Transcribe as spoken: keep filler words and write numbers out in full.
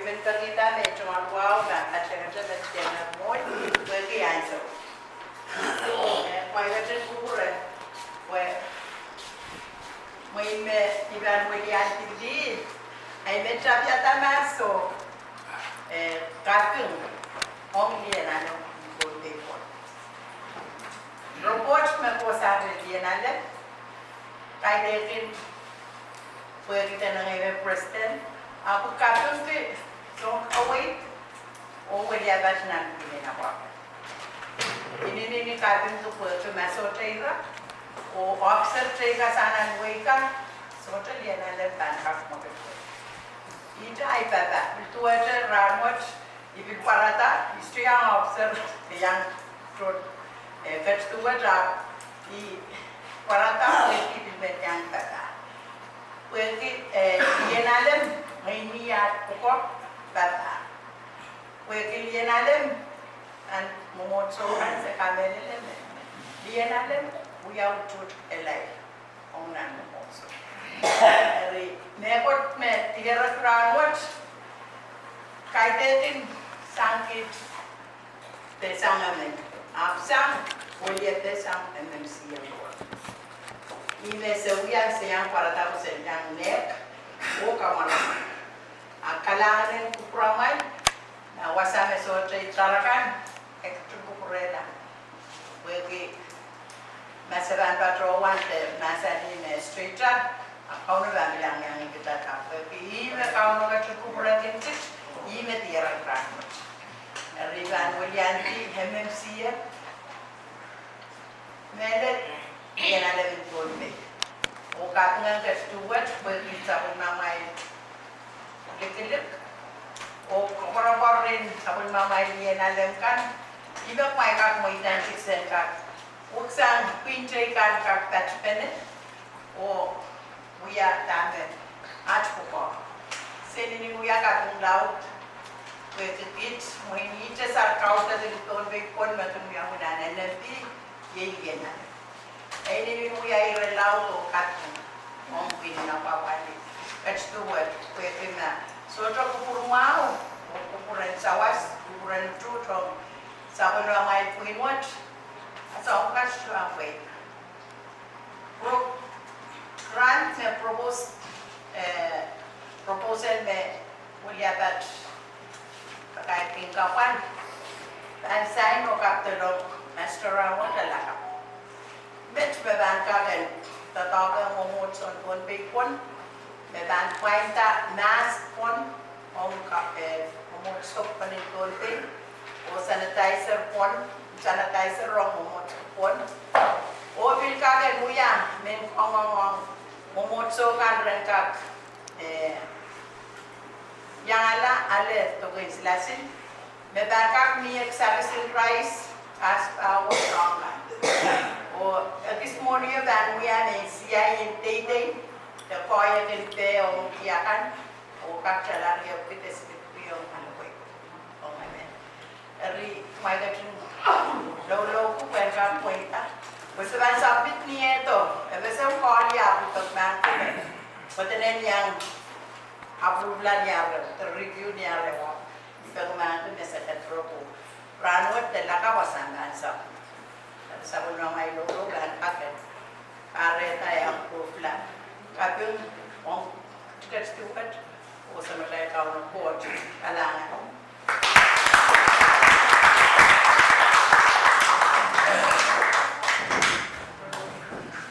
Pil pekihda me tungoal wahu pahn patehngete me kitail en mwohn, pwehki ansou. Eh, mwein ketin kupwure, pwe mwein me I pahn weliandi lih, ahi me tapiada mahso, eh, kaping ong Lien Alem Pohnpei pwon. Report me kohsang rehn Lien Alem, kaidehkin pwehki dene ngehi me president, ahpw kapingki soang kawei oh weliapat nan pwihn en apwahpwal. Inenen kapingki pwehki ma sohte ira, oh officer te ika sang nan wehi kan, sohte Lien Alem pahn kak mwekid. Ihte ahi papah, pil duwehte rahnwet, I pil pwarada, I sohte iang officer, iang tohto, eh, ketido wet ahpw I pwarada pwehki I pil men iang papah. Pwehki, eh, Lien Alem, ngehi ni aht pwukoa papah. Pwehki Lien Alem, nan mwomwohdiso kan se kamehlele me Lien Alem wia utuht elail ong nan mwomwohdiso. Eri, mehkot me diarek rahnwet, kaidehkin sang kiht de sang emen, ahpw sang weliepeseng M M C M board. Ih me se wia se iang pwarada kosonned iang nek oh kamwakid. A kalahngan en kupwuramwail, ma wasa me sohte itar akan, e ketin kupwurehla. Pwehki ma se pahn patohwan de mahsanih me straighter, a Kauno pahn pil iang iang kitail, pwehki ih me Kauno ketin kupwurehkin kiht, ih me diarek rahnwet. Eri I pahn weliandi M M C M, mehlel Lien Alem en Pohnpei. Oh kaping en ketido wet pwehki sapwellimamwail likilik, oh koapworopwor rehn sapwellimamwail Lien Alem kan, ih me kumwail kak mweidohng kiht en kak weksang pwihn teikan kak patpene oh wia dahme aht pwukoa. Se inenen wia kaping laud, pwehki kiht, mwein ihte sar kaudok en Pohnpei pwon me kin wia nan N M P, iei Lien Alem. E inenen wia ire laud oh kaping ong pwihn en apwahpwalih ketido wet, pwehki ma sohte kupwur mwahu, oh kupwur en sawas, kupwur en utuht ong sapwellimamwail pwihn wet, a soahng ketido ahpw pweida. Pro-, grant me propose, eh, proposal me weliapat pakaipwin kapwan, pahn sign oh kapedolong Master Rahnwet Talakap. Met me pahn kak en doadoahk ong mwomwohdiso en Pohnpei pwon, me pahn pwainda mask pwon ong ka-, eh, mwomwohdiso pwon en Pohnpei, oh sanitizer pwon, sanitizer ong mwomwohdiso pwon, oh pil kak en wia mehn kangoang ong mwomwohdiso kan ren kak, eh, iangala ale doken silasil, me pahn kak mie kisakis en rais, gas power, soahng kan. Oh ekis mwohnio pahn wia me siain deidei, de koahiek en peh ong ki akan, oh kak tala riepwiki de silikpwi ong alehwe ong emen. Eri, kumwail ketin loulou pwuhken kak pweida. Pwe se pahn submit ni ehdo, e pese me kohla pwe pek mahkpen, pwe dene iang approve la ni arewa, de review ni arewa, pek mahkpen me se ketin roko. Rahnwet de lakapw wasahn pahn submit. Sapwellimamwail loulou pahn kak en kahrehda e approve la. Kaping ong ticket steward, oh Samatail Kauno Koht, kalahngan.